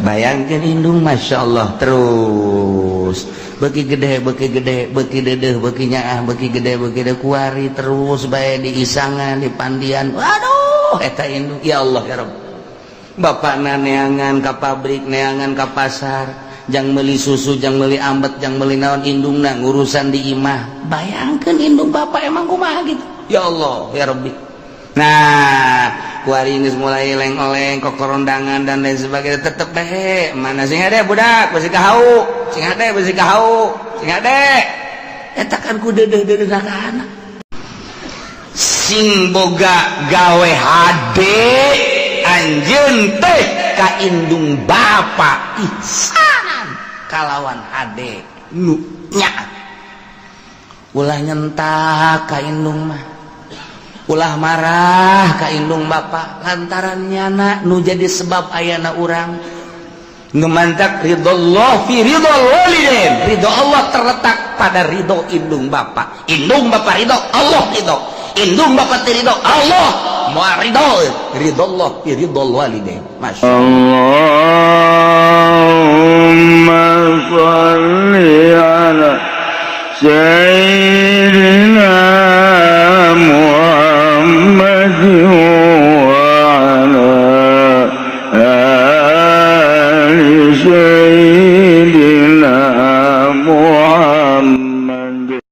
Bayangkan indung, Masya Allah, terus beki gede, beki gede, beki dedeh, beki nyaah, beki gede, beki gede, kuari terus bae di isangan, di pandian. Waduh, eta indung, ya Allah ya Rabb. Bapakna neangan ka pabrik, neangan ka pasar, jang meuli susu, jang meuli ambet, jang meuli naon, indungna ngurusan di imah. Bayangkan indung bapak emang kumaha gitu. Ya Allah ya Rabbi. Nah, kuari geus mulai leng-oleng, kokorondangan dan lain sebagainya, tetep bae mana sing hade budak besi kahau, sing hade besi kahau, sing hade. Eta kan ku deudeuh-deudeuh ka anak. Sing boga gawe hade anjeun teh ka indung bapa ihsanan kalawan hade nu nya. Ulah nyentak ka indung mah, ulah marah ka indung bapa, lantaran nyana nu jadi sebab ayana urang. Ngemantak ridho fi ridho walidain, ridho Allah terletak pada ridho indung bapa. Indung bapa ridho, Allah ridho. Indung bapa teu ridho, Allah moal ridho. Ridho Allah fi ridho walidain. Masya Allahumma shalli ala Sayyidina Muhammad wa ala ali Sayyidina Muhammad.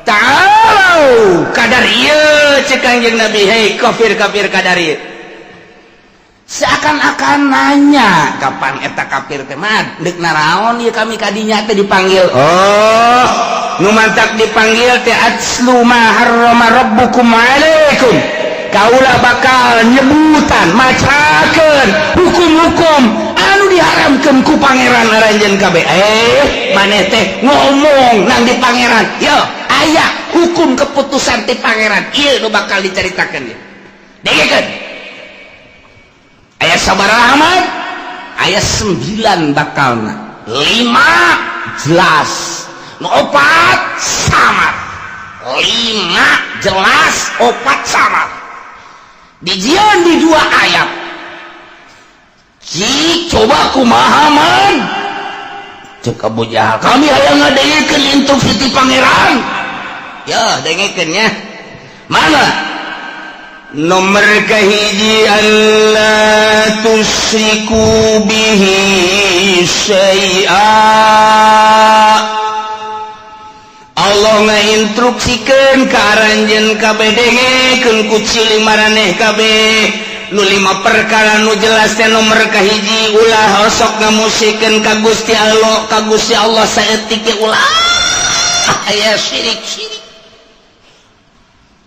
Ta'alau kadar ieu cek Kangjeng Nabi, hei kafir-kafir kadar ieu. Seakan-akan nanya kapan eta kafir teh mah deuk naraon ieu kami kadinya teh dipanggil. Oh, nu mantak dipanggil teh atslu ma harrama rabbukum alaikum. Kaula bakal nyebutan macakeun hukum-hukum anu diharamkeun ku pangeran aranjeun kabeh. Maneh teh ngomong nang di pangeran. Yo, aya hukum keputusan ti pangeran ieu nu bakal dicaritakeun ieu. Dengekeun. Ayat sabaraha Ahmad? Ayat 9 bakalna. 5 jelas, nu 4 samar. 5 jelas, 4 samar. Dijieun di 2 ayat. Cik coba kumaha man? Cek Abu Jahal, kami hayang ngadengekeun instruksi ti pangeran. Ya, dengekeun nya. Mana? Nomor kahiji, alla tusyriku bihi syai'a. Allah ngainstruksikeun ka aranjeun kabeh, dengekeun ku ciling maraneh kabeh nu 5 perkara nu jelas teh. Nomor kahiji, ulah osok ngamusikeun ka Gusti Allah, ka Gusti Allah saeutik ge ulah aya syirik-syirik.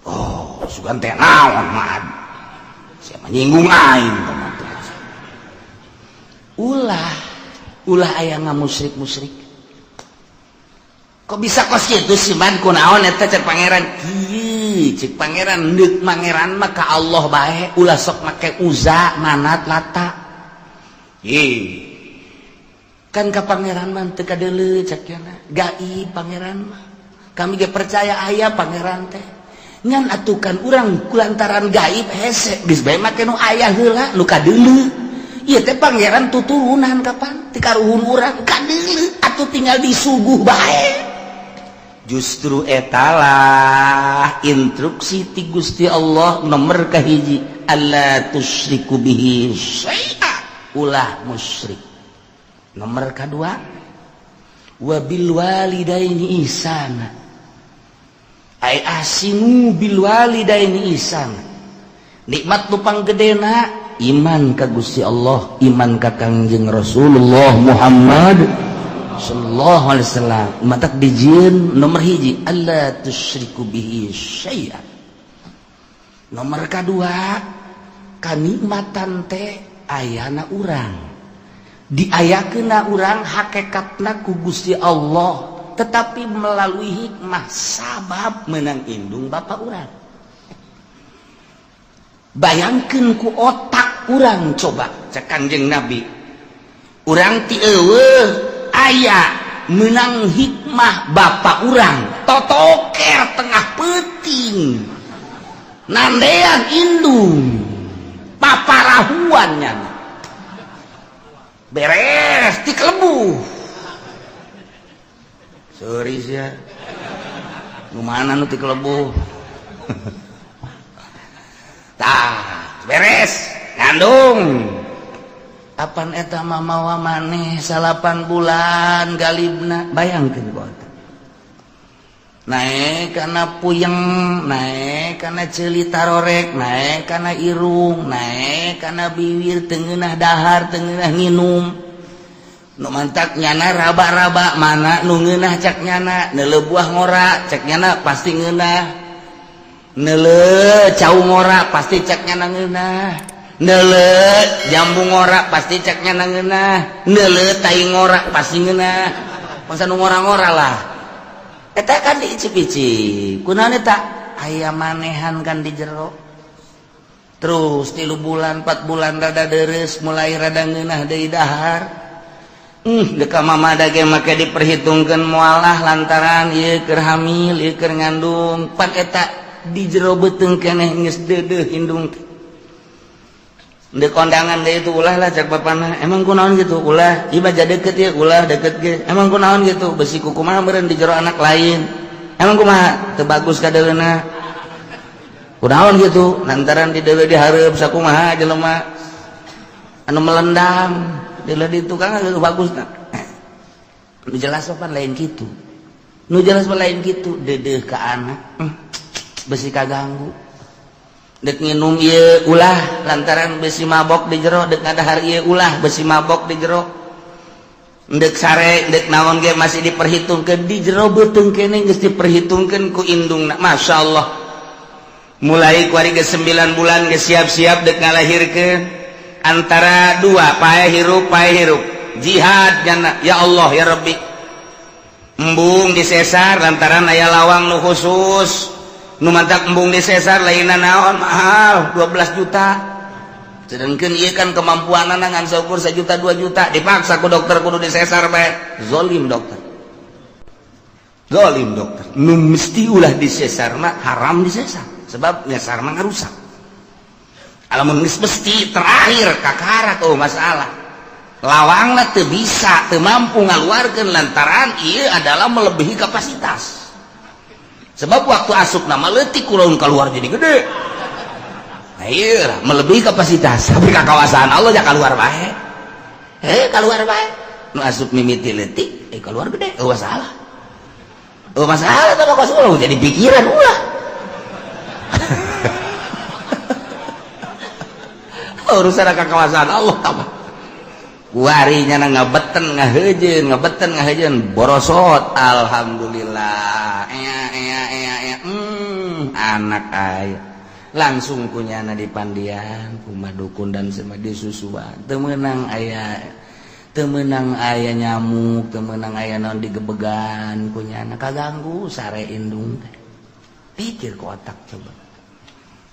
Oh, sugan teh naon mah? Siapa nyinggung aing teman. Ulah, ulah aya ngamusrik-musrik. Kok bisa kos kitu sih man, kunaon eta cek pangeran? Kieu cek pangeran, deuk pangeran mah ka Allah bae, ulah sok make Uza, Manat, Lata. Ih. Kan ka pangeran mah teu kadeuleu cek nya. Gaib pangeran mah. Kami ge percaya aya pangeran teh. Ngan atukan urang kulantaran gaib hese geus bae make nu aya heula nu kadeuleu. Ieu teh pangeran tuturunan kapan ti karuhun urang kadeuleu atuh tinggal disuguh bae. Justru etalah instruksi ti Gusti Allah nomor kahiji, alla tusyriku bihi syai'a, ulah musyrik. Nomor kadua, wabil walidaini ihsana. Ai asinu bil walidaini ihsana. Nikmat nu panggedena iman ka Gusti Allah, iman ka Kangjeng Rasulullah Muhammad sallallahu alaihi wasallam. Matak dijieun nomor hiji, alla tusyriku bihi syai'a. Nomor kadua, kanikmatan teh ayana urang, diayakeunna urang hakikatna ku Gusti Allah, tetapi melalui hikmah sabab menang indung bapa urang. Bayangkeun ku otak urang coba cek Kangjeng Nabi, urang ti eueuh aya menang hikmah bapak urang totoker tengah peuting nandean indung paparahuannya. Beres ti kelebu. Sorry sia. Nu mana nu ti kelebu? Tah, beres ngandung. Apan eta mah mawa maneh 8 bulan galibna, bayangkeun ku otak. Naek kana puyeng, naek kana ceuli tarorek, naek kana irung, naek kana biwir, teu ngeunah dahar, teu ngeunah nginum. Nu mantak nyana raba-raba mana nu ngeunah cak nyana, neuleuh buah ngora cak nyana pasti ngeunah. Neuleuh cau ngora pasti cak nyana ngeunah. Neuleuh jambu ngora pasti cak nyana ngeunah. Neuleuh tai ngora pasti ngeunah. Masa nu ngora-ngora lah. Eta kan diicip-icip. Kunaon eta? Aya manehan kan di jero. Terus 3 bulan 4 bulan rada deres, mulai rada ngeunah deui dahar. Deka mama dage make diperhitungkeun moalah lantaran ieu keur hamil, ieu keur ngandung. Pan eta di jero beuteung keneh geus deudeuh indung. Ndek kondangan deui itu ulah lah cak bapana. Emang kunaon gitu ulah, ieu mah deket ieu ulah deket ge. Emang kunaon gitu besi kukumaha meureun di jero anak lain. Emang kumaha teu bagus kadeuna. Kunaon gitu lantaran di deuleu dihareup sakumaha jelema anu melendang deuleu di tukang geus bagusna. Nu jelas pan lain kitu. Nu jelas mah lain kitu deudeuh ka anak. Besi kaganggu. Dek nginum ieu ulah lantaran besi mabok di jero, dek ngadahar ieu ulah besi mabok di jero. Dek sare, dek naon ge masih diperhitungkeun di jero beuteung keneh geus diperhitungkeun ku indungna. Masyaallah. Mulai kuari geus 9 bulan geus siap-siap dek ngalahirkeun antara dua pae hirup pae hirup. Jihad nyana ya Allah ya Rabbi. Embung disesar lantaran aya lawang nu khusus. Nu mantak embung di sesar lainna naon mahal 12 juta. Sedangkan ieu kan kemampuanana ngan saukur 1 juta 2 juta dipaksa ku dokter kudu di sesar bae. Zolim dokter. Zolim dokter. Nu mesti ulah di sesar mah haram di sesar sebab nyesar mah ngarusak. Alamun geus mesti terakhir kakara tuh masalah. Lawangna teu bisa, teu mampu ngaluarkeun lantaran ieu adalah melebihi kapasitas. Sebab waktu asup nama leutik kulon keluar jadi gede. Nah, iya, melebihi kapasitas. Tapi kakawasan Allah ya keluar bae. Keluar bae. Nu asup mimiti leutik, keluar gede. Oh masalah. Oh masalah teh kos ulah jadi pikiran ulah. Urusan kakawasan Allah tambah. Kuari nyana ngabeten ngahejeun, ngabeten ngahejeun borosot. Alhamdulillah. Anak aya langsung kunyana di pandian kumah dukun dan semadi susuan teu meunang aya nyamuk teu meunang aya naon digebegan kunyana kaganggu sare indung teh. Pikir ku otak coba.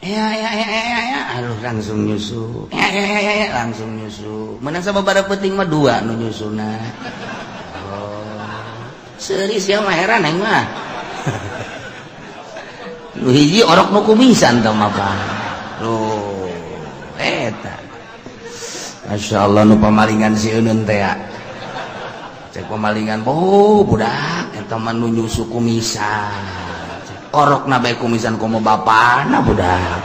Ya ya ya ya ya aduh langsung nyusu. Ya ya ya ya langsung nyusu. Meunang sababaraha peuting mah dua nu nyusuna. Oh. Seuris ya mah heran aing mah. Nu hiji orok nu kumisan teh mah apa. Loh, eta. Masyaallah nu pamalingan si Eunun teh ya. Cek pamalingan, oh budak eta mah nu nyusu kumisan. Orok na bae kumisan komo bapana budak.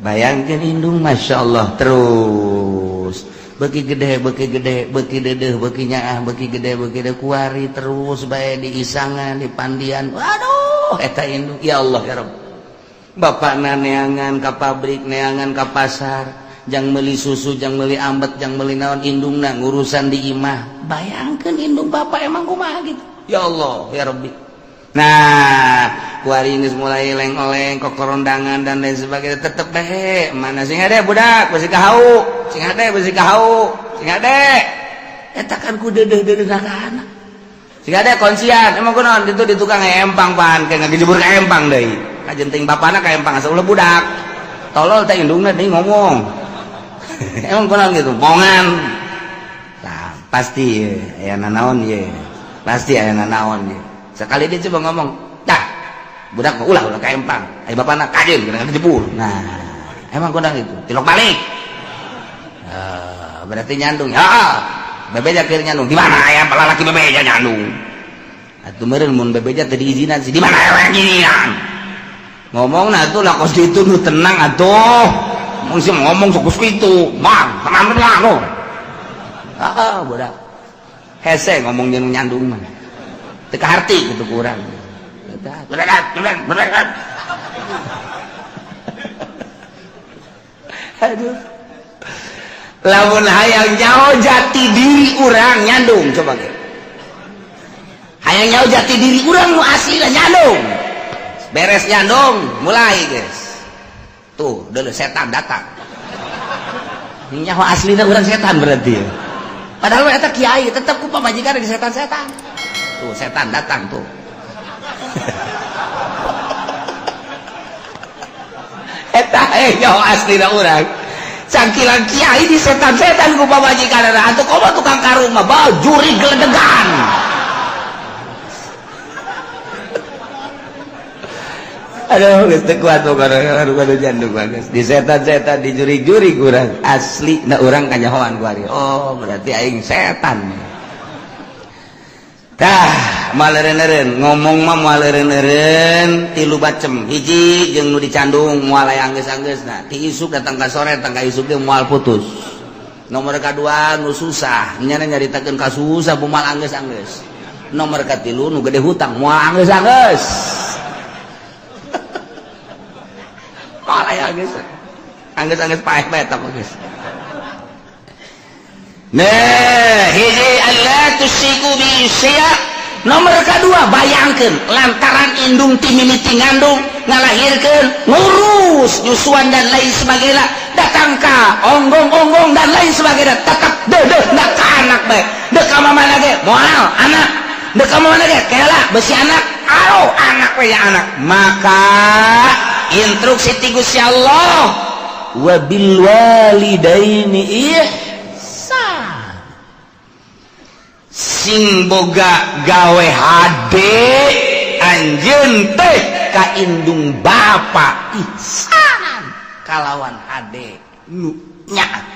Bayangkeun indung masyaallah terus beuki gede beuki gede beuki dedeuh beuki nyaah beuki gede beuki gede kuari terus bae diisangan dipandian. Waduh eta indung ya Allah ya Rabb. Bapakna neangan ka pabrik neangan ka pasar jang meuli susu jang meuli ambet jang meuli naon indungna ngurusan di imah. Bayangkeun indung bapak emang kumaha gitu. Ya Allah ya Rabbi. Nah kuari geus mulai leng-oleng kokorondangan dan lain sebagainya tetep bae mana sing hade budak besi kahau sing hade besi kahau sing hade eta kan ku deudeuh-deudeuh ka anak sing hade konsian emang kunaon ditu di tukang empang pan ke ngagejebur ka empang deui kajenting bapana ka empang asa ulah budak tolol teh indungna deui ngomong. Emang kunaon gitu bongan. Nah, pasti aya nanaon ye pasti aya nanaon ye. Sekali dia coba ngomong, dah budak mah ulah ulah ka empang, ai bapana kajeun kena ngejebur. Nah, Emang kurang itu tilok balik. Berarti nyandung ya. Bebeja keur nyandung di mana aya lalaki bebeja nyandung. Atuh meureun mun bebeja teu diizinan sih di mana aya nginian. Ngomongna atuh lah kos kitu nu tenang atuh. Mun sih ngomong sok kitu, bang, tenang tenang lo. Ah, budak. Hese ngomong jeung nyandung mah. Teu kaharti kitu ku urang. Aduh. Lamun hayang nyaho jati diri urang nyandung coba ge. Hayang nyaho jati diri urang nu asli nyandung. Beres nyandung, mulai guys. Tuh, dulu setan datang. Nyaho aslina urang setan berarti. Padahal eta kiai tetep ku pamajikan di setan-setan. Tuh, setan datang tuh. Eta nyaho aslina urang. Cangkilan kiai di setan-setan ku pamajikan atuh komo tukang karung mah bau juri geledegan. Aduh, geus teu kuat pokona jandung bagus. Di setan-setan di juri-juri urang asli na urang kanyahoan ku ari. Oh, berarti aing setan. Tah, maleureun-eureun ngomong mah maleureun-eureun tilu bacem. Hiji jeung nu dicandung moal aya anggeus-anggeusna. Ti isuk datang ka sore datang ka isuk ge moal putus. Nomor kadua nu susah, nyana nyaritakeun ka susah moal anggeus-anggeus. Nomor katilu nu gede hutang moal anggeus-anggeus. Anggeus-anggeus paeh bae eta geus. Nah, hiji alla tusyriku bi syai'a. Nomor kadua bayangkeun lantaran indung ti mimiti ngandung, ngalahirkeun, ngurus nyusuan dan lain sebagainya, datang ka onggong-onggong dan lain sebagainya, tetap deudeuh na ka anak bae. Deuk ka mamana ge moal anak, deuk ka mamana ge kela besi anak, aro anak we ya anak. Maka instruksi ti Gusti Allah wabil walidaini ihsan. Sing boga gawe hade anjeun teh ka indung bapa ihsanan kalawan hade nu nyaah.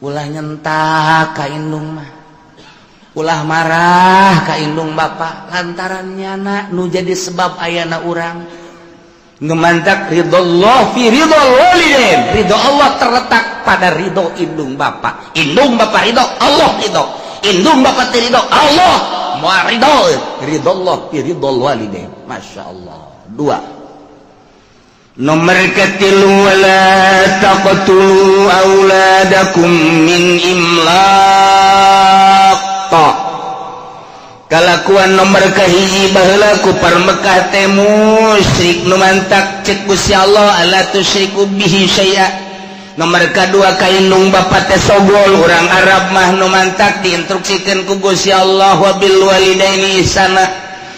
Ulah nyentak ka indung mah, ulah marah ka indung bapa lantaran nyana nu jadi sebab ayana urang. Ngemantak ridho fi ridho walidain. Ridho Allah terletak pada ridho indung bapa. Indung bapa ridho, Allah ridho. Indung bapa teu ridho, Allah moal ridho. Ridho Allah fi ridho walidain. Masya Allah. Dua. Nomor ketilu wala taqtulu auladakum min imlaq. Kalakuan nomor kahiji baheula ku Mekah teh musyrik nu mantak cek Gusti Allah alla tusyriku bihi syai'a. Nomor kadua ka indung bapa teh sogol urang Arab mah nu mantak diinstruksikeun ku Gusti Allah wabil walidaini ihsana.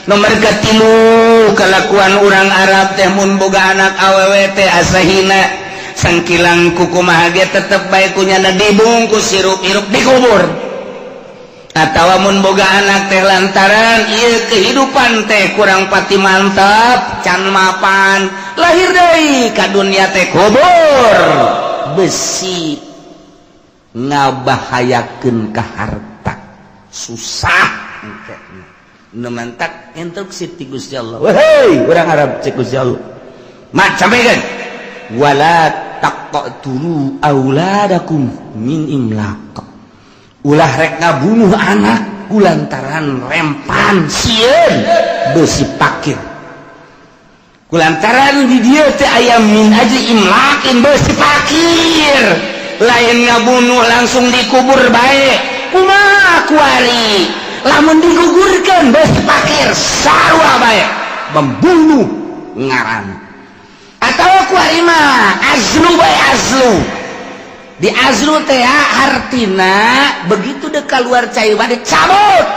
Nomor katilu kalakuan urang Arab teh mun boga anak awewe teh asa hina sangkilang kukumaha ge tetep bae kunyana dibungkus sirup-irup dikubur. Atawa mun boga anak teh lantaran ieu kehidupan teh kurang pati mantap can mapan lahir deui ka dunia teh kubur besi ngabahayakeun ka harta susah engke nu mantak instruksi ti Gusti Allah. Wehei urang Arab cek Gusti Allah mat sampaikan wala taqtulu auladakum min imlaq. Ulah rek ngabunuh anak kulantaran rempan sieun besi pakir. Kulantaran di dieu teh aya min aja imlakin besi pakir. Lain ngabunuh langsung dikubur bae. Kumaha kuari? Lamun digugurkeun besi pakir sarua bae membunuh ngaran. Atawa kuari mah azlu bae azlu. Di azlu teh hartina begitu dek keluar cai bade cabut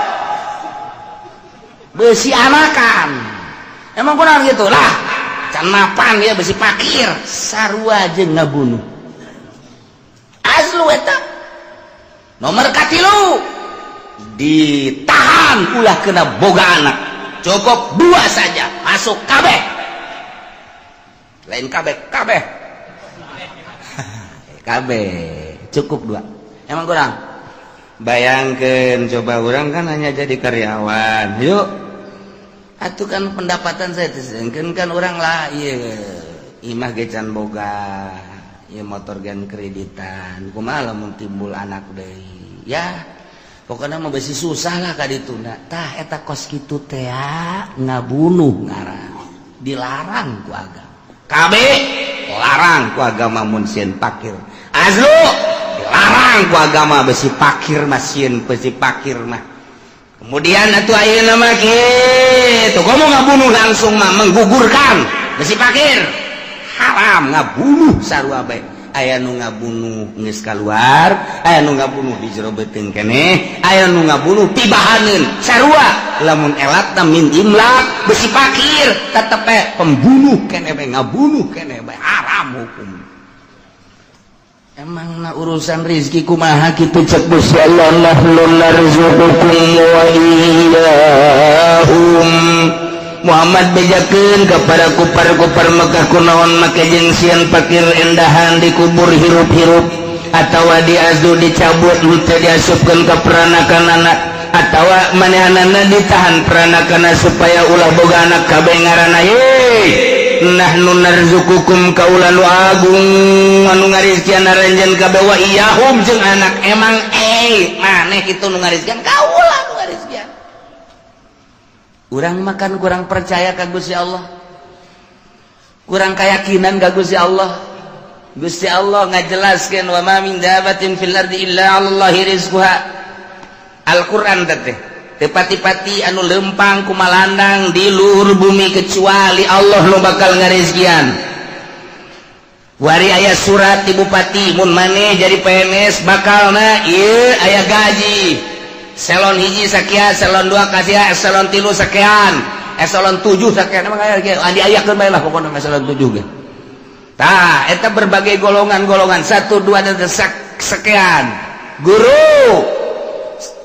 besi anakan. Emang kurang gitu lah can mapan ya besi pakir sarua jeung ngabunuh azlu eta. Nomor katilu ditahan ulah kena boga anak, cukup dua saja masuk kabeh, lain kabeh kabeh. Kabeh cukup dua. Emang kurang? Bayangkan coba orang kan hanya jadi karyawan. Yuk. Atuh kan pendapatan saya kan kan orang lah iya imah ge can boga, ieu motor gen kreditan. Kumaha lamun timbul anak deui? Ya, pokoknya mah besi susah lah ka dituna. Tah eta kos kitu teh ngabunuh ngaran. Dilarang ku agama. Kabeh larang ku agama mun sieun pakir. Azlu dilarang ku agama besi pakir mah sieun besi pakir mah. Kemudian atuh ayeuna mah kitu komo ngabunuh langsung mah menggugurkan besi pakir. Haram ngabunuh sarua bae. Aya nu ngabunuh geus kaluar, aya nu ngabunuh di jero beuteung keneh, aya nu ngabunuh tibahaneun sarua. Lamun elatna min imlak besi pakir tetep bae pembunuh keneh bae ngabunuh keneh bae haram hukum. Emang na urusan rizki kumaha kitu cek Gusti Allah nahnu narzuqukum wa iyyahum. Muhammad bejakeun kepada kupar-kupar Mekah kunaon make jeung sieun pakir endahan dikubur hirup-hirup atawa diazu dicabut henteu diasupkeun ka peranakan anak atawa manehanana ditahan peranakanna supaya ulah boga anak kabeh ngaranna ye nahnu narzuqukum kaula nu agung anu ngarizkian aranjeun kabeh wa iyyahum jeung anak emang maneh kitu nu ngarizkian kaula nu ngarizkian. Urang makan kurang percaya ka Gusti Allah, kurang keyakinan ka Gusti Allah. Gusti Allah ngajelaskeun wa ma min dabatin fil ardi illa 'alallahi rizquha. Al-Qur'an teh teu pati-pati anu lempang kumalandang di luhur bumi kecuali Allah nu bakal ngarizkian. Wari aya surat di bupati mun maneh jadi PNS bakalna ieu aya gaji. Selon hiji sakian, selon dua kasihan, eselon tilu sakian, eselon tujuh sakian. Emang aya ge diayakeun bae lah pokona eselon tujuh ge. Tah, eta berbagai golongan-golongan 1 2 dan sekian. Guru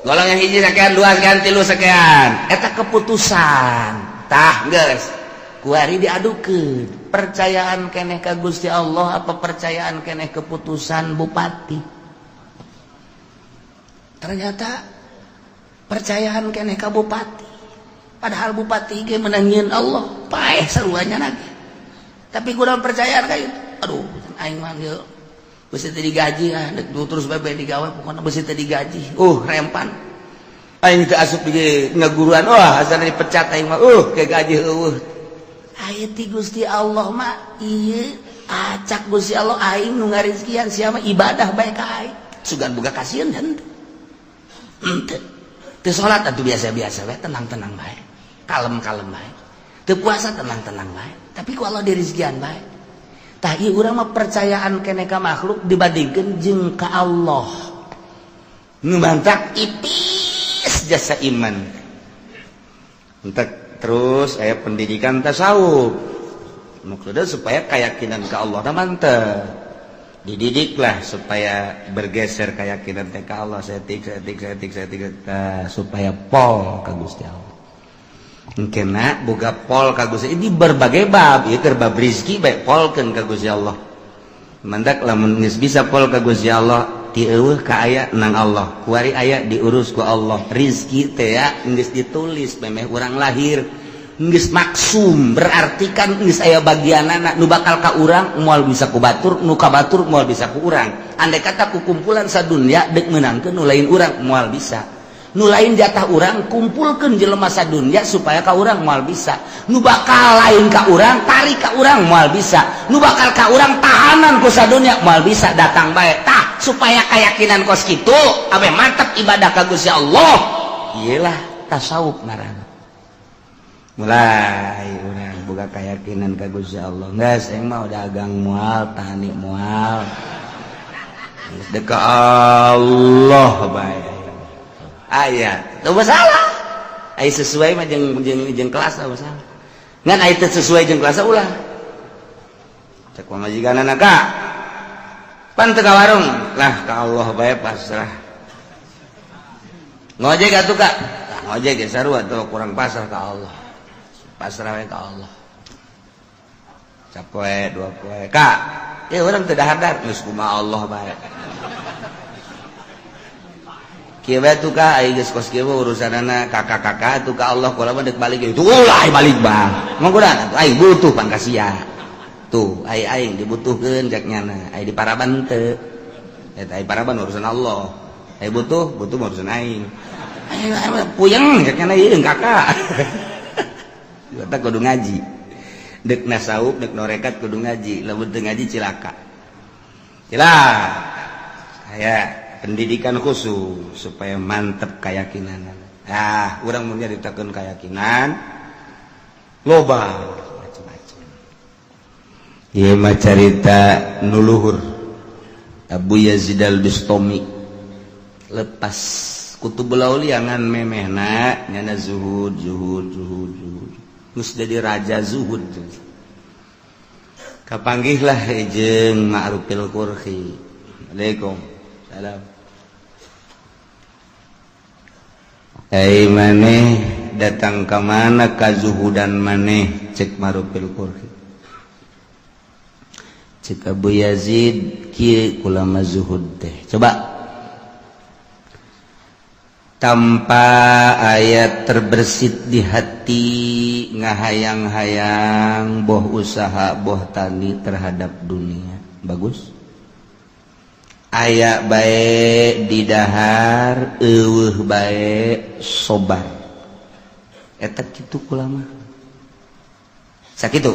golongan hiji sekian, dua sekian, tilu sekian. Eta keputusan. Tah, geus. Kuari diadukeun. Percayaan keneh ka Gusti Allah apa percayaan keneh keputusan bupati? Ternyata percayaan keneh ka bupati. Padahal bupati ge menangin Allah, paeh saruanya lagi. Tapi kurang percayaan ka ieu. Aduh, aing mah ieu besi teu digaji ah, dek terus bae digawe pokona besi teu digaji. Rempan. Aing teu asup di ngaguruan, wah asana dipecat aing mah. Ke gaji eueuh. Aya ti Gusti Allah mah ieu acak Gusti Allah aing nu ngarizkian sia mah ibadah bae ka aing. Sugan boga kasieun henteu. Henteu. Teu salat atuh biasa-biasa bae, tenang-tenang bae. Kalem-kalem bae. Teu puasa tenang-tenang bae. Tapi ku Allah dirizkian bae. Tah ieu urang mah percayaan keneh ka makhluk dibandingkeun jeung ka Allah. Nu mantak ipis jasa iman. Entek terus aya pendidikan tasawuf. Maksudnya supaya keyakinan ke Allah na mantep. Dididiklah supaya bergeser keyakinan teh ka Allah setik setik setik setik supaya pol ka Gusti Allah. Kena boga pol ka Gusti ini berbagai bab, ieu keur bab rezeki bae polkeun ka Gusti Allah. Mandak lamun geus bisa pol ka Gusti Allah, ti eueuh ka aya nang Allah, kuari aya diurus ku Allah. Rezeki teh ya geus ditulis memeh urang lahir. Geus maksum berarti kan geus aya bagianana nu bakal ka urang moal bisa ku batur, nu ka batur moal bisa ku urang. Andai kata ku kumpulan sadunya deuk meunangkeun nu lain urang moal bisa. Nu lain jatah urang kumpulkeun jelema sadunya supaya ka urang moal bisa. Nu bakal lain ka urang tarik ka urang moal bisa. Nu bakal ka urang tahanan ku sadunya moal bisa datang bae. Tah supaya keyakinan kos kitu abe mantep ibadah ka Gusti Allah. Iyalah tasawuf ngaranna. Mulai urang boga keyakinan ka Gusti Allah. Geus aing mah dagang moal, tani moal. Geus deuk ka Allah bae. Aya, teu masalah. Aya sesuai mah jeung jeung jeung kelas teu masalah. Ngan aya teu sesuai jeung kelas ulah. Cek pamajikanana ka. Pan teu ka warung. Lah ka Allah bae pasrah. Ngojek atuh ka. Lah ngojek ge sarua tuh kurang pasrah ka Allah. Pasrah we ka Allah. Sapoe dua poe ka. Ya urang teu dahar-dahar geus kumaha Allah bae. Kieu bae tuh ka ai geus kos kieu urusanana kakak-kakak tuh ka Allah kula mah deuk balik itu ulah balik bah. Mong kuda atuh aing butuh pangkasia. Tuh ai aing dibutuhkeun cek nyana, ai di paraban teu. Eta ai paraban urusan Allah. Ai butuh, butuh urusan aing. Aing puyeng cek nyana ieu kakak. Eta kudu ngaji. Deuk nasawuf, deuk norekat kudu ngaji, lamun teu ngaji cilaka. Cilaka. Aya pendidikan khusus supaya mantep keyakinan. Ah, urang mun nyaritakeun keyakinan loba macam-macam. Ieu mah carita nu luhur Abu Yazid Al-Bustami lepas Kutubul Aulia ngan memehna nyana zuhud zuhud zuhud zuhud. Geus jadi raja zuhud. Kapanggihlah jeung Ma'rufil Qurhi. Assalamualaikum. Salam. Ai maneh datang ka mana kazuhudan maneh cek Ma'rufil Qurhi. Cek Abu Yazid kieu ulama zuhud teh. Coba tanpa ayat terbersit di hati ngahayang-hayang boh usaha boh tani terhadap dunia. Bagus. Aya bae didahar eueuh bae sobar. Eta kitu kula mah. Sakitu.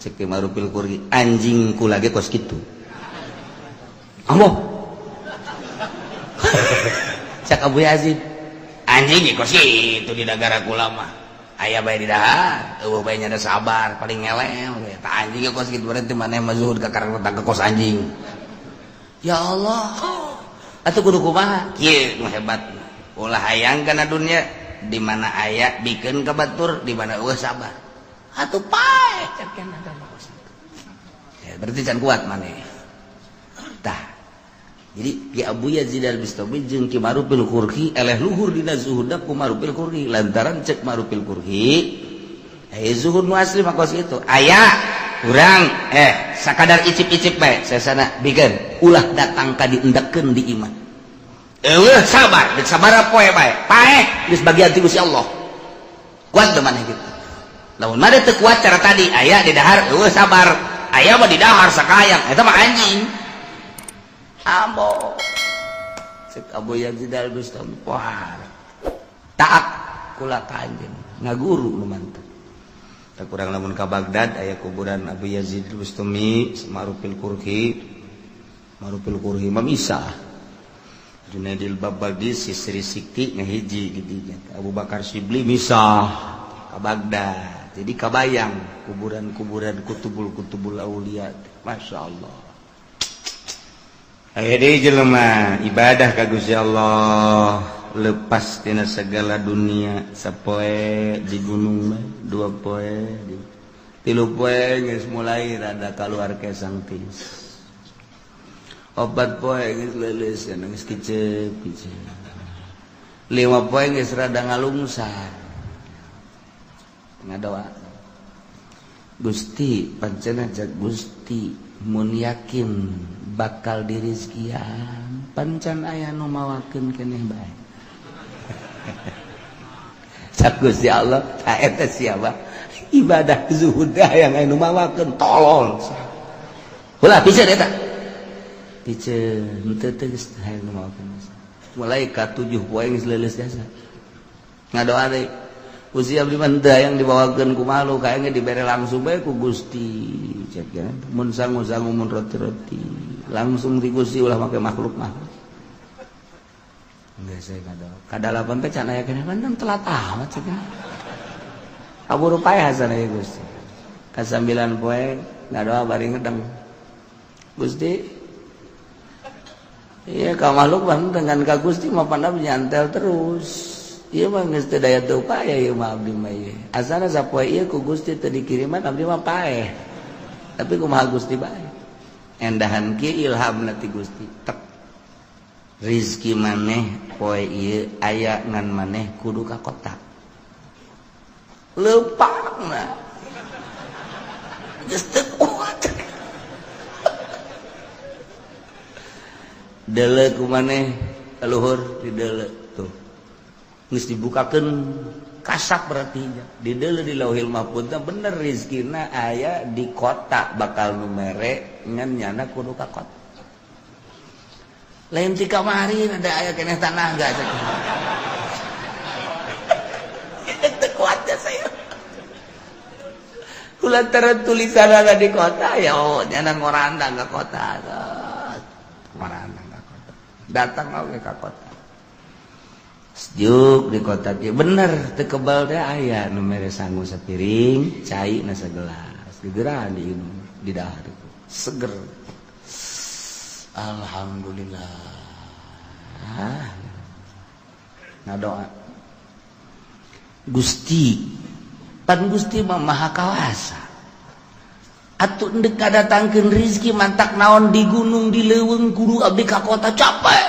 Cek Ma'rufil Qurhi anjing kula ge kos kitu. Ambo. Cek Abu Yazid anjing ge kos kitu di nagara kula mah. Aya bae didahar eueuh bae nya sabar paling ngelem eta anjing kos kitu berarti maneh mah zuhud ka karena ka kos anjing. Ya Allah. Atuh kudu kumaha? Kieu nu hebat. Ulah hayang kana dunia di mana aya bikeun ka batur di mana eueuh sabar. Atuh pae cek kana kos kitu. Ya berarti can kuat maneh. Tah. Jadi Ki Abu Yazid Al-Bustami jeung Ki Ma'rufil Qurhi eleh luhur dina zuhudna ku Ma'rufil Qurhi lantaran cek Ma'rufil Qurhi zuhud nu asli mah kos kitu. Aya urang sakadar icip-icip bae sesana bikeun ulah datang ka diendekkeun di imah. Eueuh sabar, deuk sabar poe bae. Paeh geus bagian ti Gusti Allah. Kuat teu maneh kitu. Lamun mah teu kuat cara tadi aya di dahar eueuh sabar, aya mah di dahar sakayang eta mah anjing. Ambo cek Abu Yazid Al-Bustami wah taat kula ka anjeun ngaguru nu mantep. Tak kurang lamun ka Baghdad aya kuburan Abu Yazid Al-Bustami Ma'rufil Qurhi. Ma'rufil Qurhi mah misah Junaidil Babadi Sisri Sikti ngahiji di dinya Abu Bakar Sibli misah ka Baghdad. Jadi kabayang kuburan-kuburan kutubul-kutubul aulia. Masya Allah. Aya deui jelema ibadah ka Gusti Allah lepas tina segala dunia sapoe di gunung mah dua poe di tilu poe geus mulai rada kaluar kesang tis opat poe geus leuleus geus kicep kicep lima poe geus rada ngalungsar ngadoa Gusti pancen ajak Gusti mun yakin bakal dirizkian pancan aya nu mawakeun keneh bae. Cak Gusti Allah ta eta siapa ibadah zuhud yang aya nu mawakeun tolol. Ulah piceun eta. Piceun teu teh geus aya nu mawakeun. Mulai ka 7 poe geus leuleus jasa. Ngadoa deui. Gusti abdi mah teu hayang dibawakeun ku malu kaengge dibere langsung bae ku Gusti. Cek ya mun sangu-sangu mun roti-roti langsung di Gusti ulah make makhluk mah. Geus saya ngadoa. Kadalapan teh can aya keneh kan telat amat cek. Kaburu paeh hasana ya Gusti. Ka 9 poe ngadoa bari ngedeng. Gusti iya ka makhluk mah dengan ka Gusti mah pandam nyantel terus. Ieu mah geus teu daya teu upaya ieu mah abdi mah ieu. Asana sapoe ieu ku Gusti teu dikiriman abdi mah paeh. Tapi kumaha Gusti bae. Endahan kieu ilhamna ti Gusti. Tek. Rizki maneh poe ieu aya ngan maneh kudu ka kota. Leupangna. Geus teu kuat. Deuleu ku maneh kaluhur di deuleu tuh. Geus dibukakeun kasak berarti di deuleu di Lauhil Mahfuz bener rezekina aya di kota bakal nu mere ngan nyana kudu ka kota. Lain ti kamari ada aya keneh tanah enggak cek. Teu kuat ya saya. Kulantaran tulisan ada di kota ya oh nyana ngorandang ke kota. Ngorandang ke kota. Datang oge ka kota. Sejuk di kota kieu bener teu kebal teh aya nu mere sangu sapiring, cai na sagelas. Gegeran diinum di dahar seger. Alhamdulillah. Ngadoa. Gusti, pan Gusti mah Maha Kawasa. Atuh endek ngadatangkeun rezeki mantak naon di gunung di leuweung kudu abdi ka kota capek.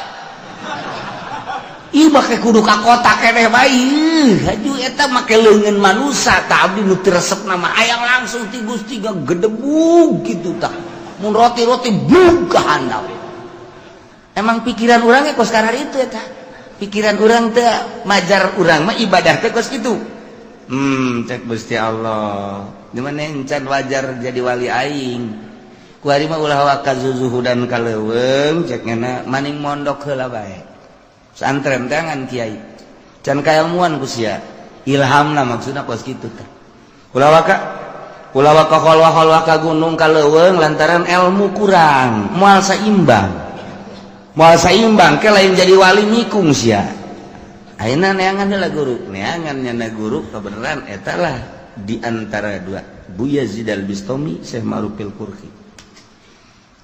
Ih make kudu ka kota keneh bae. Haju eta make leungeun manusa tah abdi nu teu resep nama hayang langsung ti Gusti gedebug kitu tah. Mun roti-roti bug ka handap. Emang pikiran urang ge kos karar itu eta. Pikiran urang teh majar urang mah ibadah teh kos kitu. Cek Gusti Allah. Di mana encan wajar jadi wali aing. Ku ari mah ulah waka zuzuhudan ka leuweung cek ngana maning mondok heula bae. Santren tangan kiai. Can kailmuan ku sia. Ilhamna maksudna kos kitu teh. Ulah waka kholwah-kholwah ka gunung ka leuweung lantaran ilmu kurang, moal saimbang. Moal saimbang ke lain jadi wali mikung sia. Ayeuna neangan heula guru, neangan nyana guru kebenaran eta lah di antara dua, Bu Yazid Al-Bistami, Syekh Ma'rufil Qurhi.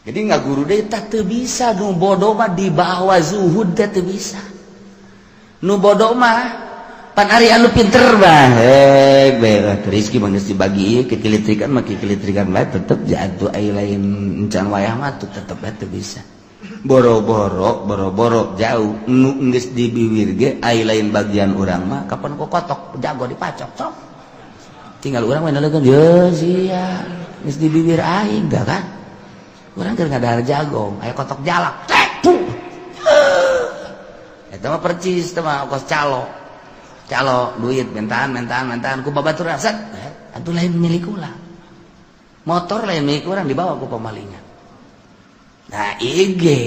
Jadi nggak guru deh tak teu bisa nu bodoh mah dibawa zuhud teh teu bisa. Nu bodoh mah pan ari anu pinter mah heh berat rezeki mah geus dibagi kekilitrikan mah kekilitrikan bae tetep jatuh ai lain encan wayah mah tuh tetep bae teu bisa. Boro-boro boro-boro jauh nu geus dibiwir ge ai lain bagian urang mah kapan ku kotok jago dipacok sok. Tinggal urang mah naleukeun ye sia geus dibibir aing dah kan. Urang keur ngadahar jagong aya kotok jalak tek puh. Eta mah percis teh mah kos calo. Calo duit mentaan mentaan mentaan ku babatur set atuh lain milik urang. Motor lain milik urang dibawa ku pemalingan. Nah ige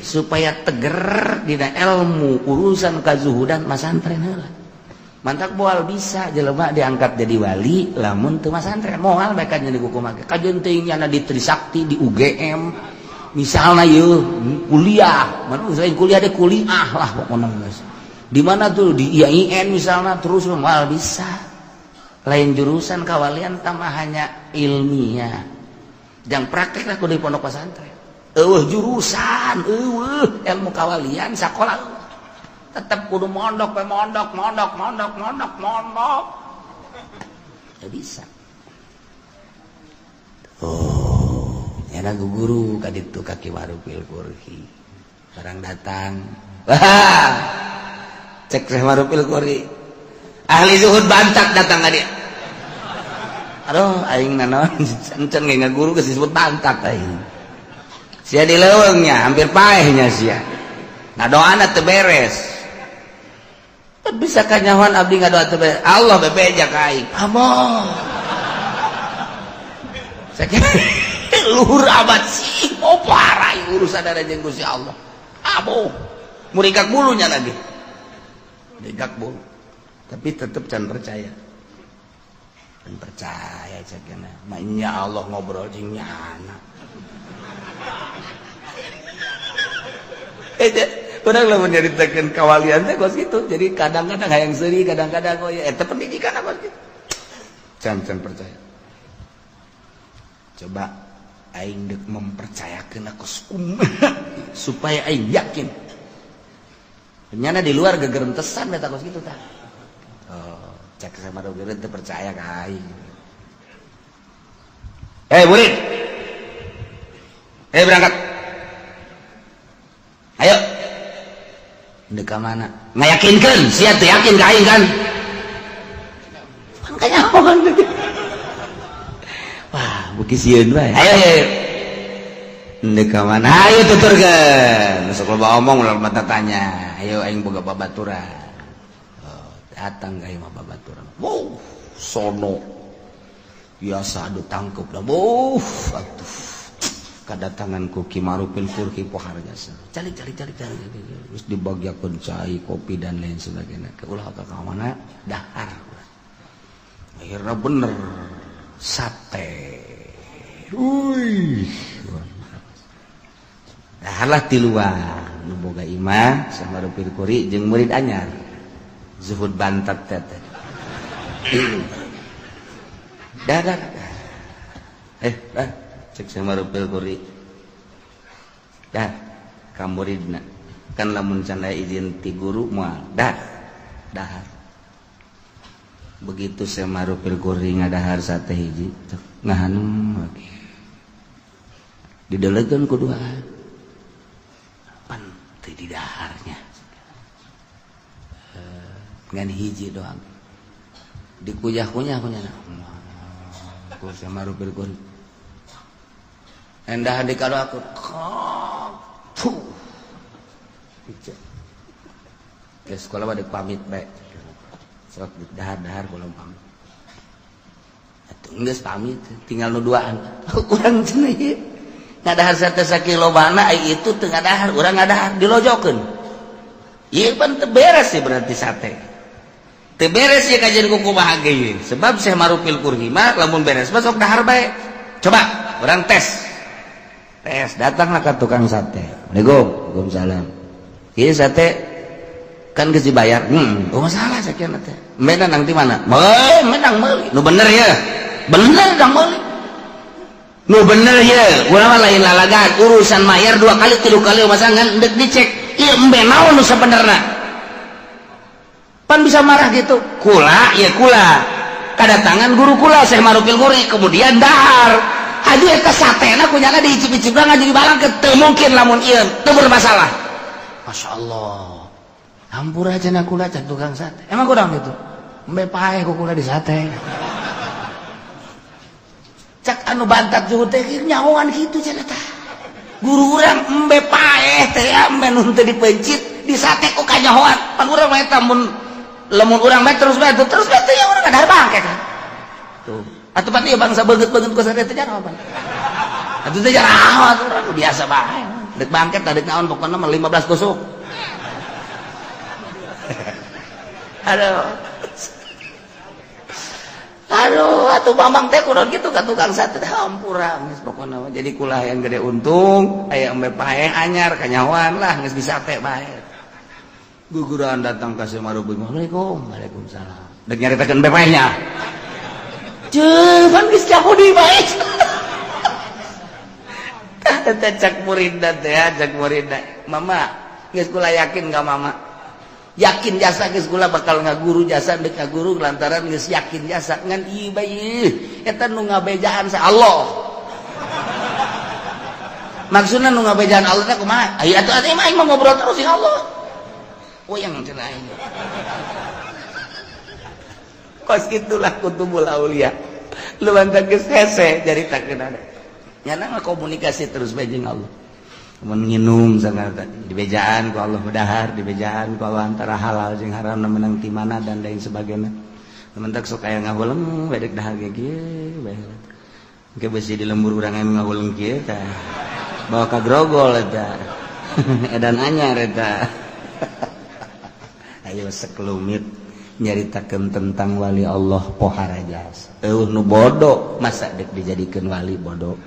supaya teger dina ilmu urusan kazuhudan masantren heula. Mantak moal bisa jelema diangkat jadi wali lamun teu masantren moal bae kan jadi kumaha kajeun teuing nyana di Trisakti di UGM misalna yeuh kuliah mana selain kuliah deh kuliah lah pokona geus. Di mana tuh di IAIN misalna terus moal bisa. Lain jurusan kawalian tambah hanya ilmiah. Jang praktek lah kudu di pondok pesantren. Eueuh jurusan, eueuh ilmu kawalian sakola tetep kudu mondok, mondok, mondok, mondok, mondok, mondok. Gak bisa. Oh, nyana guru kaditu ka Ki Ma'rufil Qurhi. Barang datang. Wah. Cek Syekh Ma'rufil Qurhi. Ahli zuhud bantak datang ka dia. Aduh, aing nanaon encan ge ngaguru geus disebut bantak aing. Sia di leuweungnya, hampir paehnya sia. Ngadoana teu beres. Bisa kanyahoan abdi ngadoa teu beres. Allah bebeja ka aing. Amoh. Sakieu luhur amat sih. Oh parah urusan ada jeung Gusti Allah. Amoh. Murikak bulunya lagi. Murikak bulu. Tapi tetep can percaya. Can percaya cekna. Mah Allah ngobrol jeung nyana. Urang lamun nyaritakeun kawalian teh kos kitu. Jadi kadang-kadang hayang seuri, kadang-kadang oh ya eta pendidikan kos kitu. Can percaya. Coba aing deuk mempercayakeun aku kumaha supaya aing yakin. Nyana di luar gegerentesan eta kos kitu tah. Oh, cek sama dogeureun teu percaya ka aing. Eh, murid. Eh, berangkat. Ayo. Ndek ka mana? Ngayakinkeun, sia teu yakin ka aing kan? Pan kanyahoan. Wah, beuki sieun bae. Ayo, ayo. Ndek ka mana? Ayo tuturkeun. Sok loba omong ulah mata tanya. Ayo aing boga babaturan. Oh, datang ka imah babaturan. Wow, sono. Biasa adu tangkep dah. Wuh, atuh. Kedatangan ku Ki Marupil Furki pohar jasa. Calik calik calik calik. Terus dibagiakeun cai, kopi dan lain sebagainya. Ulah ka mana? Dahar. Akhirnya bener sate. Uih. Daharlah tiluan nu boga imah sama Rupil Kuri jeung murid anyar zuhud bantat teh. Dah dah. Dah cek sama Rupil Kuri. Dah ka muridna. Kan lamun can aya izin ti guru moal dah. Dahar. Begitu sama Rupil Kuri ngadahar sate hiji ngahanum lagi. Didelegeun ku duaan. Teu di daharnya ngan hiji doang dikuyah-kunyah kunyah ku sama Rupil Kuri endah di kado aku tuh ke sekolah pada pamit bae sok dahar-dahar belum pamit atuh geus pamit tinggal nu duaan urang cenah ieu ngadahar sate sakilo bana ai itu teu ngadahar urang ngadahar dilojokeun ieu pan teu beres sih berarti sate teu beres ieu kajian ku kumaha ge ieu sebab Syekh Marupil Kurhi mah lamun beres mah sok dahar bae coba urang tes tes datanglah ka tukang sate. Assalamualaikum. Waalaikumsalam. Ieu sate kan geus dibayar. Oh masalah sakieu teh. Menang di mana? Menang meuli. Nu bener ya. Bener dang meuli. Nu bener ya. Urang mah lain lalagan urusan mayar 2 kali 3 kali masa ngan deuk dicek. Ieu embe naon nu sabenerna? Pan bisa marah gitu. Kula ya kula. Kadatangan guru kula Syekh Marupil Kuri kemudian dahar. Aduh eta satena kunyana diicip-icip ngaju dibalang ke teu mungkin lamun ieu teu bermasalah. Masya Allah. Hampura cenah kula can tukang sate. Emang kurang gitu. Embe paeh ku kula di sate. Cak anu bantat zuhud teh nyahoan kitu cenah tah. Guru urang embe paeh teh embe nu teu dipencit di sate ku kanyahoan. Pan urang mah eta mun lamun urang bae terus bae terus bae teh urang ngadahar bangke kan. Tuh. Atuh pan ieu bangsa beungeut-beungeut ku sate teh jaraho pan. Atuh teh jaraho atuh urang biasa bae. Deuk bangket deuk naon pokona mah 15 tusuk. Aduh. Aduh, atuh mamang teh kudu kitu ka tukang sate teh hampura geus pokona mah. Jadi kula yang gede untung, aya embe paeh anyar kanyahoan lah geus disate bae. Guguran datang ka Syekh Marubun. Assalamualaikum. Waalaikumsalam. Deuk nyaritakeun embe paehnya. Cuman geus Yahudi bae. Tah teh cak muridna teh, cak muridna. Mama, geus kula yakin ka mama. Yakin jasa geus kula bakal ngaguru jasa deuk ngaguru lantaran geus yakin jasa ngan ieu bae. Eta nu ngabejaan sa Allah. Maksudna nu ngabejaan Allah teh kumaha? Aya atuh atuh mah aing mah ngobrol terus jeung Allah. Uyang cenah aing. Kos itulah kutubul aulia. Lu bantan geus hese caritakeun ada. Nyana mah komunikasi terus bae jeung Allah. Mun nginum sagala dibejaan ku Allah dahar, dibejaan ku Allah antara halal jeung haram menang ti mana dan lain sebagainya. Mentak sok aya ngahuleng bae deuk dahar ge kieu bae. Engke besi di lembur urang aya ngahuleng kieu tah. Bawa ka grogol eta. Edan anyar eta. Ayo sekelumit nyaritakeun tentang wali Allah pohara jasa. Eueuh nu bodoh masa deuk dijadikeun wali bodoh.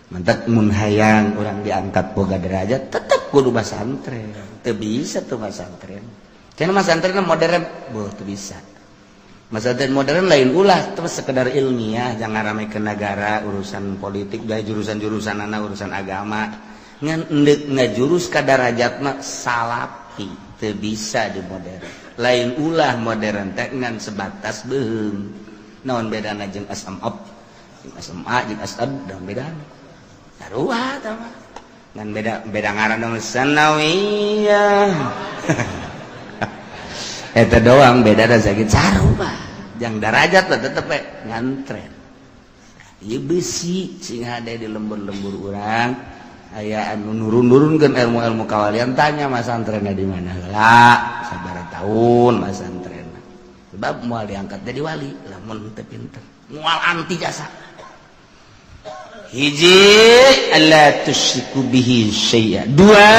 Mantak mun hayang urang diangkat boga derajat tetep kudu masantren. Teu bisa tuh masantren. Cenah masantren modern, boh teu bisa. Masantren modern lain ulah terus sekedar ilmiah, jangan rame ke negara, urusan politik, gaya jurusan-jurusanana urusan agama. Ngan endek ngajurus ka darajatna salapi, teu bisa di modern. Lain ulah modern teh ngan sebatas beuheung. Naon bedana jeung SMA? Jeung SMA jeung SAD naon bedana? Sarua tah mah. Ngan beda ngaran dong sanawiyah. Eta doang beda da sakit sarua. Jang darajat lah tetep we ngantren. Ieu besi sing hade di lembur-lembur urang. Aya anu nurun-nurunkeun ilmu-ilmu kawalian, tanya masantrenna di mana heula, sabaraha tahun masantrenna. Sebab moal diangkat jadi wali lamun teu pinter. Moal anti jasa. Hiji alla tusyriku bihi syai'a. Dua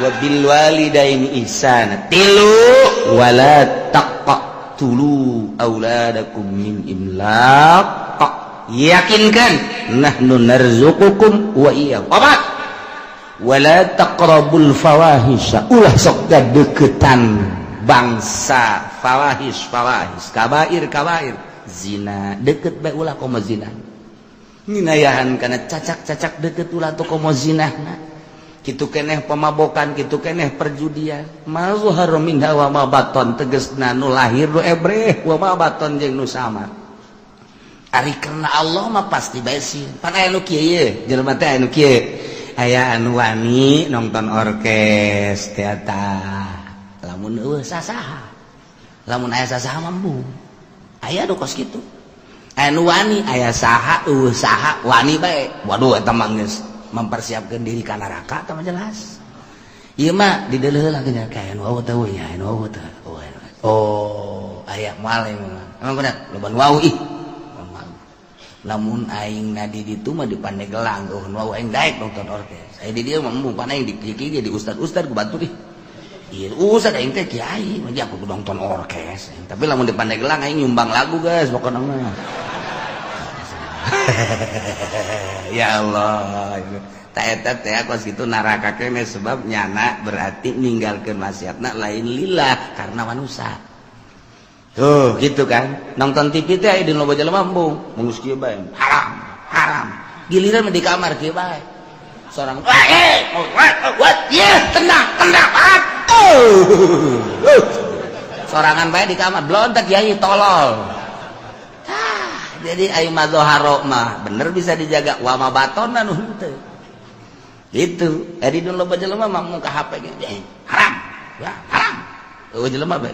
wa bil walidaini ihsana. Tilu wala taqtulu auladakum min imlaq. Yakinkan nahnu narzuqukum wa iyyakum. Opat wala taqrabul fawahisha. Ulah sok deketan bangsa fawahis fawahis, kabair kabair, zina deket bae ulah komo zina. Nginayahan kana cacak-cacak deket ulah tuh komo zinahna. Kitu keneh pemabokan, kitu keneh perjudian. Ma zahara minha wa ma baton, tegesna nu lahir nu ebreh wa ma baton jeung nu samar. Ari karena Allah mah pasti bae sieun. Pan aya nu kieu ye, jelema teh aya nu kieu. Aya anu wani nonton orkes teater. Lamun eueuh sasaha. Lamun aya sasaha mah embung. Aya nu kos kitu. Aya nu wani, aya saha eueuh saha wani bae. Waduh eta mah geus mempersiapkan diri ka neraka tah mah jelas. Ieu mah dideuleuh heula nya ka anu wau teh nya, anu wau teh. Oh, aya moal mah. Emang bener loba nu wau ih. Lamun aing na di ditu mah di Pandeglang eueuh nu wau aing daek nonton orkes. Aya di dieu mah embung pan aing di kieu di ustad-ustad ku batur ih. Iya, ustad aing teh kiai, mah aku kudu nonton orkes. Tapi lamun di Pandeglang aing nyumbang lagu guys pokona mah. Ya Allah, tak eta teh kos kitu neraka keneh sebab nyana berarti ninggalkeun maksiatna lain lillah karena manusia. Tuh, gitu kan. Nonton TV teh aya di loba jelema embung, geus kieu bae. Haram, haram. Giliran di kamar kieu bae. Sorang what? Yeah, tenang, tenang. Sorangan bae di kamar, blontek kiai tolol. Jadi ayo madzoharo mah bener bisa dijaga wa ma batona nu henteu. Gitu. Ari dun loba jelema mah muka HP ge. Haram. Ya, haram. Eueuh jelema bae.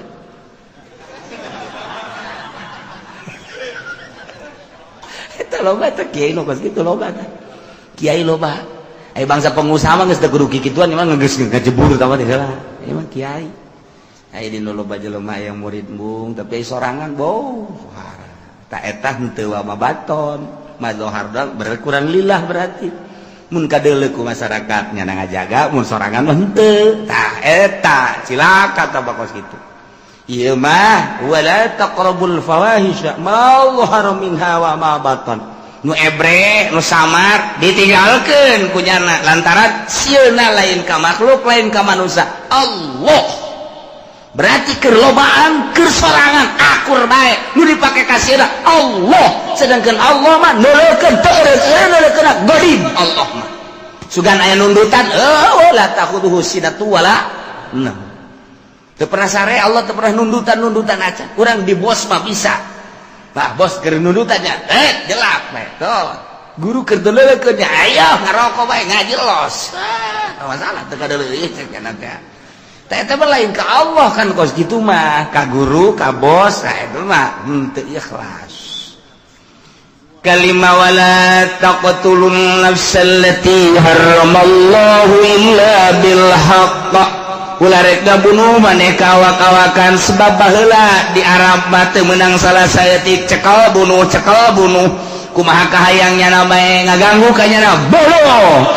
Eta loba teh kiai nu kos kitu loba teh. Kiai loba. Aya bangsa pengusaha mah geus teu kudu kikituan mah geus ngajebur tah mah teh heula. Ieu mah kiai. Aya di loba jelema yang murid embung tapi sorangan bau. Tak eta henteu wa ma baton madzohar berkurang lillah berarti mun kadeuleu ku masyarakat nya ngajaga mun sorangan mah henteu tah eta cilaka tah bakos kitu ieu mah wala taqrabul fawahisha ma zahara minha wa ma baton nu ebre nu samar ditinggalkeun ku nyana lantaran sieuna lain ka makhluk lain ka manusia Allah. Berarti kerlobaan, kersorangan, akur bae nu dipake kasieuna Allah. Sedangkan Allah mah neuleukeun teu eureun godim Allah mah. Sugan aya nundutan, eueuh la takhudhuhu sinatu wala naum. Teu pernah sare Allah teu pernah nundutan-nundutan acan. Urang di bos mah bisa. Bah bos keur nundutannya, jelak bae. Tuh. Guru keur deuleukeun nya, ayo ngarokok bae ngaji los. Ah, masalah teu kadeuleuh cek kana teh. Eta mah lain ka Allah kan kos kitu mah, ka guru, ka bos, nah itu mah henteu ikhlas. Kalima wala taqtulun nafsal lati harramallahu illa bil haqq. Ulah rek ngabunuh maneh ka awak-awakan sebab baheula di Arab mah teu meunang salah saeutik cekel bunuh cekel bunuh. Kumaha kahayang nyana bae ngaganggu ka nyana bunuh.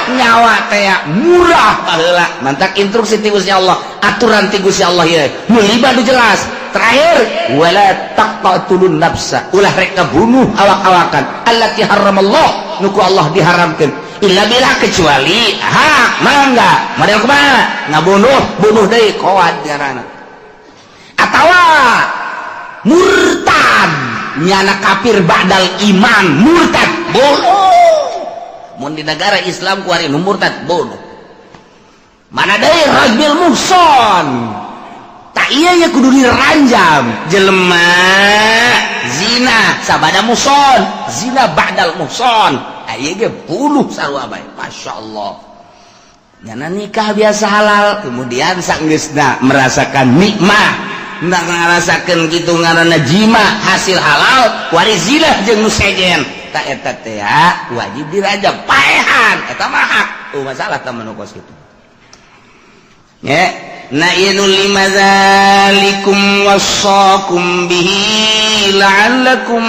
Nyawa teh murah baheula mantak instruksi ti Gusti Allah aturan ti Gusti Allah ieu nu lima nu jelas terakhir wala taqtulun nafsa ulah rek ngabunuh awak-awakan allati haramallah nu ku Allah diharamkeun illa bila kecuali hak mangga model kumaha ngabunuh bunuh deui koad ngaranna atawa murtad nyana kafir ba'dal iman murtad bunuh. Mun di negara Islam kuari nu murtad bunuh. Mana deui rajul muhson. Tak iya ya kudu diranjam. Jelema zina sabada muhson, zina ba'dal muhson. Ieu ge bunuh sarua bae. Masyaallah. Nyana nikah biasa halal, kemudian sanggeusna merasakan nikmat, ngarasakeun kitu ngaranna jima hasil halal, kuari zina jeung nu sejen. eta eta teh wajib dirajam paehan eta mah hak. Oh masalah tah manu kos kitu. Ya, na ieu nu lima zalikum wasaqum bihi la'allakum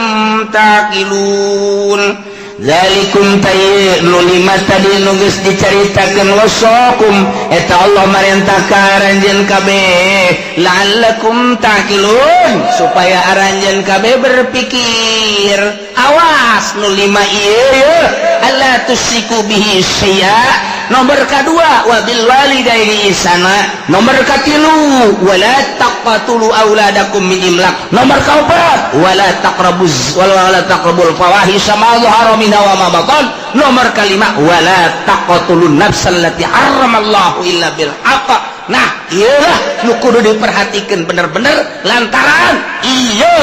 taqilun. Zalikum tayy nu lima tadi nu geus dicaritakeun wasaqum eta Allah marentah ka aranjeun kabeh la'allakum taqilun supaya aranjeun kabeh berpikir. Awas nu lima ieu alla tusyriku bihi syai'a. Nomor kedua wabil walidaini ihsana. Nomor katilu wala taqtulu auladakum min imlaq. Nomor keempat wala taqrabuz wala taqrabul fawahisha ma dhahara minha wa ma batan. Nomor kelima wala taqtulun nafsal lati harramallahu illa bil haqq. Nah, ieulah nu kudu diperhatikan bener-bener lantaran ieu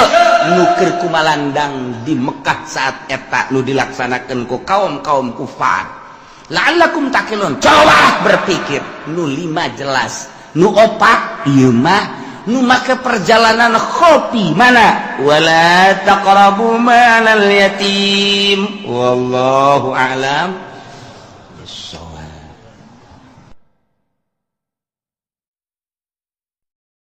nu keur kumalandang di Mekah saat eta nu dilaksanakeun ku kaum-kaum kufar. La'allakum taqilun. Coba berpikir. Nu lima jelas, nu opat ieu mah nu make perjalanan khofi mana wala taqrabu malal yatim. Wallahu a'lam bissawab.